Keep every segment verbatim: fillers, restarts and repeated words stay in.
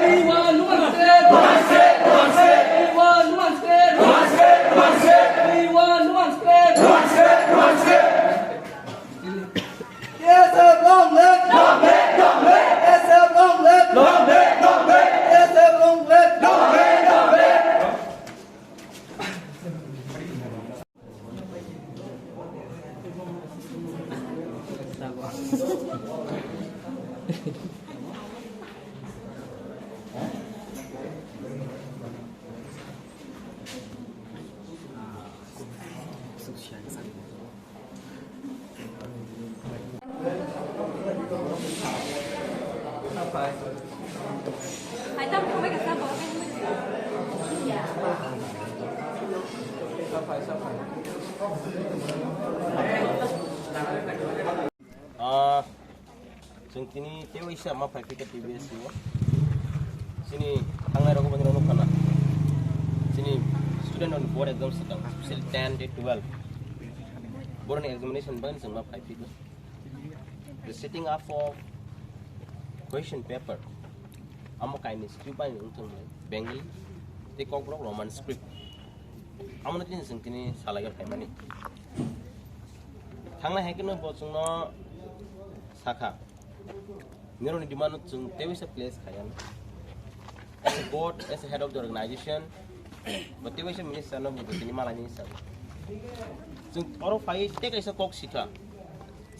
We want Roman script! Roman script! Roman script! We want Roman script! Roman script! We want Roman script! Roman script! Roman script! T S F long live! Long live! Long live! T S F long live! Long live! Long live! T S F long live! Long live! Long live! Ah, chwng tini teibo isa ma phai phika T B S C o. Chini thangnai rogo bani rono khana. Chini student on board exam swkang, special ten to twelve. Boroni examination bani chwng ma phai phika. The setting up of question paper. Amo kaini script bai wngthong Bengali, tei Kokborok Roman script. Amo no tini chwng tini salai phaimani. Thangnai hai kheno bo chwngno sakha. Nirokni demand no chwng teibo se place khaiya. As a board, as a head of the organization, bo teibo se minister no bo tini malai ni sa. Chwng oro phai tei kaisa kok sikha.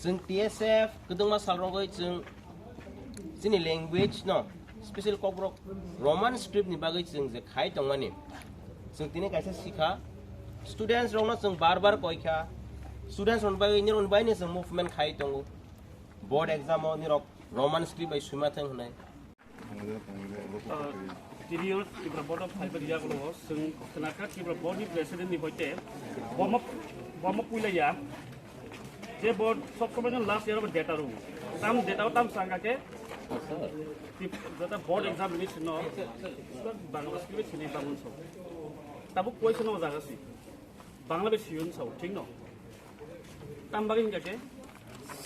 Chwng T S F kwdwngma sal rogwi chwng chini language no special Kokborok Roman script ni bagwi chwng je khai tongmani. Chwng tini kaisa sikha students rokno chwng bar bar koi kha. Students rokni bagwi nirokni bagwi ni chwng movement khai tongo. Board exam o nirok Roman script bai swima thang hwnwi. Uh, tini o Tripura Board of Five Year Yagulo chwng khnakha Tripura Board ni President ni hoite bomo bomo puila ya je board sob somoi no last year of data room tam data o tam sangka ke jata board examination no Bangla script sini bangun so tabuk question o jaga si Bangla be siyun so thik no. Tam bagwi hingkha khe,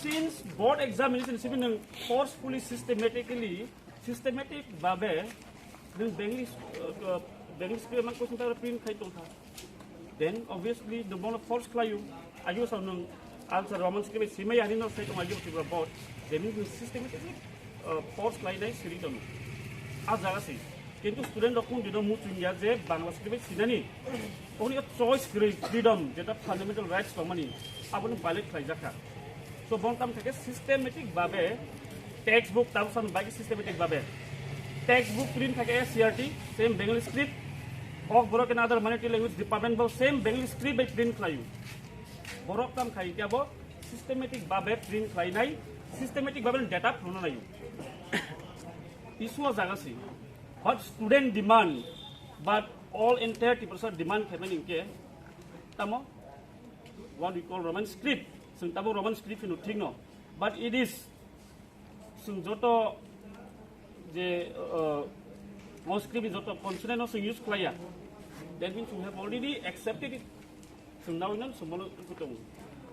since board examination sibi nwng forcefully, systematically, systematic babe nwng Bengali, uh, uh, Bengali script mang question paper print khai tongkha, then obviously nwng bono force khlaio. Ayo sa nwng answer Roman script bai simai ani no sai tong ayo Tripura board, then nwng systematically, uh, force khlainai siri tono. A jaga si. Kintu student rok kun dino muchung ya je Bangla script bai sinani. Only a choice free freedom, jeta fundamental rights tongmani, aboni violate khlaijakha. So, bon tam thake systematic babe textbook, tabuk san bai systematic babe textbook print thake S C R T, same Bengali script, Kokborok and other minority language department bo same Bengali script bai print khlaio. Borok tam khai kya bo systematic babe print khlainai, systematic babe data phunanaio. Issue o jaga si, what student demand, but all entire Tiprasa demand khaimani hingke tamo what we call Roman script. Chwng tamo Roman script hino thik no, but it is chwng joto je, uh, o script ni joto consonant no chwng use khlaiya. That means we have already accepted it. Chwng nawi no chwng bono wngwi tongo.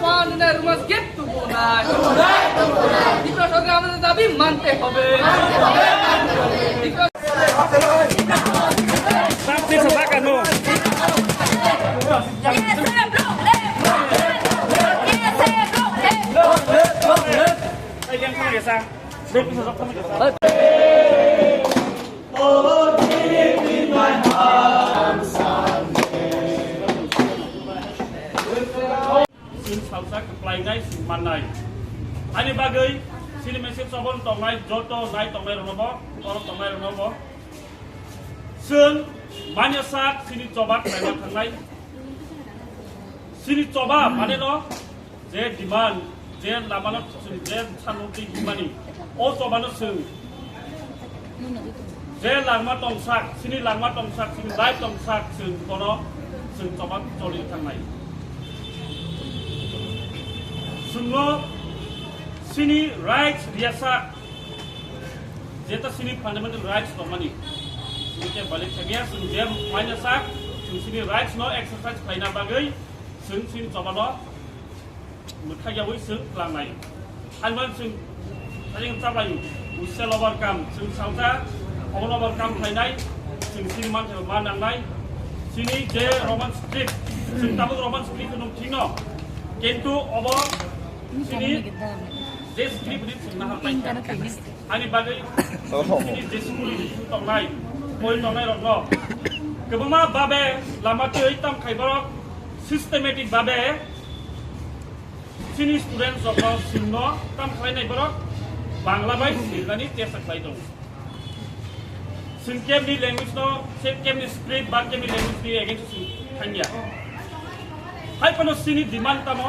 One and I must get to go night. Because of আমাদের দাবি মানতে হবে। Chwng salsa kwplainai, chwng mannai. Ani bagwi chini message o bono tongnai, joto nai tongnai rwno bo, borok tongnai rwno bo. Chwng manya sak chini choba khlaina thangnai. Chini choba mane no je demand, je lamano chwng je sanmukti himani, o chobano chwng je langma tongsak, chini langma tongsak, chini life tongsak, chwng bono chwng choba choli thangnai. Chwngno chini rights riyasak, jeta chini fundamental rights tongmani, chini ke balik thangya, chwng je manya sak, chwng chini rights no exercise khlaina bagwi chwng chini chobano mwthai yaui chwng klangnai. Ani bagwi chwng sajeng chabai usia lobar kam chwng salsa, obo lobar kam khlainai, chwng chini manthai ma nangnai. Chini je Roman script, chwng tabuk Roman script nung thino, kintu obo chini je script ni chwng nahar lai. Ani bagwi chini je school tongnai, boi tongnai rokno kwbangma babe lama twiwi tam khai borok systematic babe chini students rokno chwngno tam khlainai borok Bangla bai sirnani chesta khlai tongo. Chwng kemni language no, se kemni script ba kemni language ni against chwng thangya. Hai phano chini demand tamo,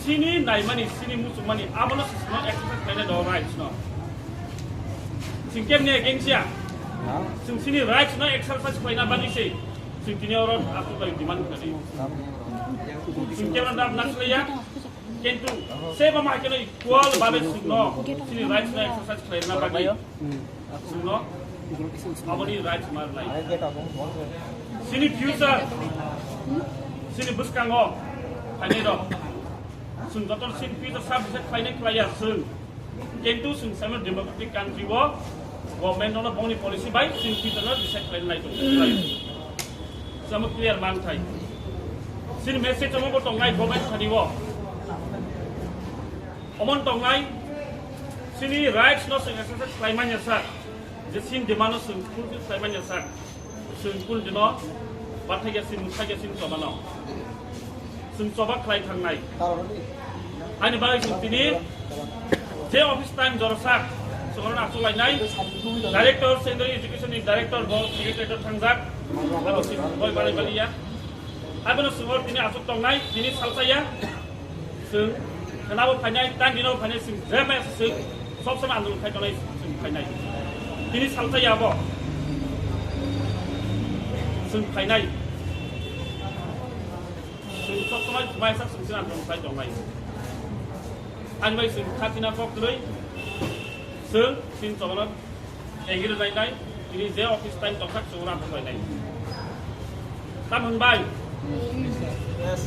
chini naimani, chini muchungmani, abono se chwngno exercise khlainai do rights no. Chwng kemni against ya? Chwng chini rights no exercise khlaina bagwi se chwng tini oro aswk bai demand khlai. Chwng kemno dab naslaiya, kintu se ba ma keno equal babe chwngno chini rights no exercise khlaina bagwi. Chwngno aboni rights ma rwnai. Chini future, chini bwskango phainai rok. Chwng joto chini future sub decide khlainai khlaiya chwng. Kintu chwng samo democratic country o government no bongni policy bai chini future no decide khlainai tongo. Samo clear manthai. Chini message omo bo tongnai government thani o. Omon tongnai, chini rights no chwng exercise khlai manya sak, je chini demand no chwng fulfill khlai manya sak, chwng kul dino bathai ya chini muthai ya chini choba no chwng choba khlai thangnai. Ani bagwi chwng tini je office time jora sak, chwng oro achuk lainai, director, secondary education ni director bo secretary thangjak, abo chwng boi balai baliya. Abono chwng oro tini achuk tongnai, tini salsa ya. Chwng khwnabo phainai, tang dino phainai, chwng je maya se chwng sob somoi andolon khai tongnai, chwng phainai. Tini salsa ya bo. Chwng phainai. Chwng sob somoi maya sak chwng chwng andolon khai tongnai. Ani bai chwng kha tina kok kwrwi. Chwng tini chobano Engiri nai nai, tini je office time tongkha chwng rang thok nai nai. Tam hwnbai? Yes.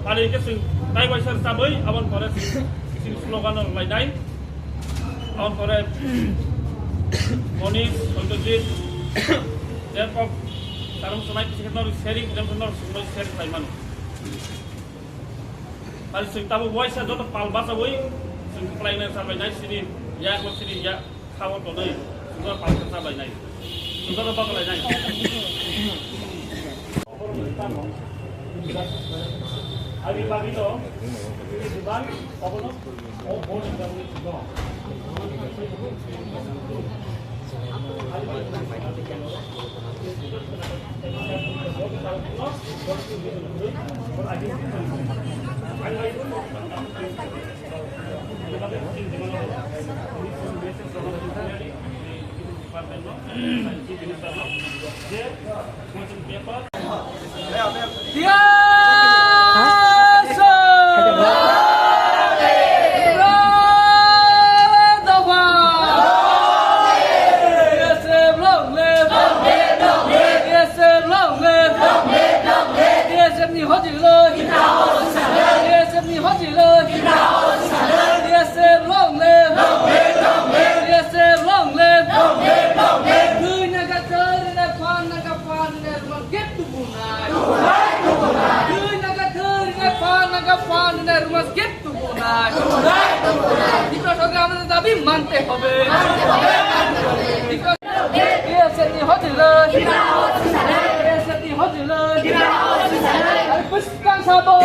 Pari ke chwng tai waisa chabwi, abon pore chwng slogan rok lai nai. Abon pore Monish, Satyajit, Jacob, Tarung Sonai, kisa kisa sharing, kisa kisa sharing, sharing khai mano. Ari chwng tabuk waisa joto pal bachawi chwng kwplaina chabainai sini ya ko sini ya khawo tonwi chwng pal chabainai chwng joto baklainai. Ari bagino sini diban obono o boni gamni chwng. Get to Bunai. Twi naga twi rinai, pa naga pa rinai, we must get to Bunai. Tifra sorkar amader dabi mante hobe. Tifra, B S F ni hojiloi. B S F ni hojiloi. Are puskan sabo.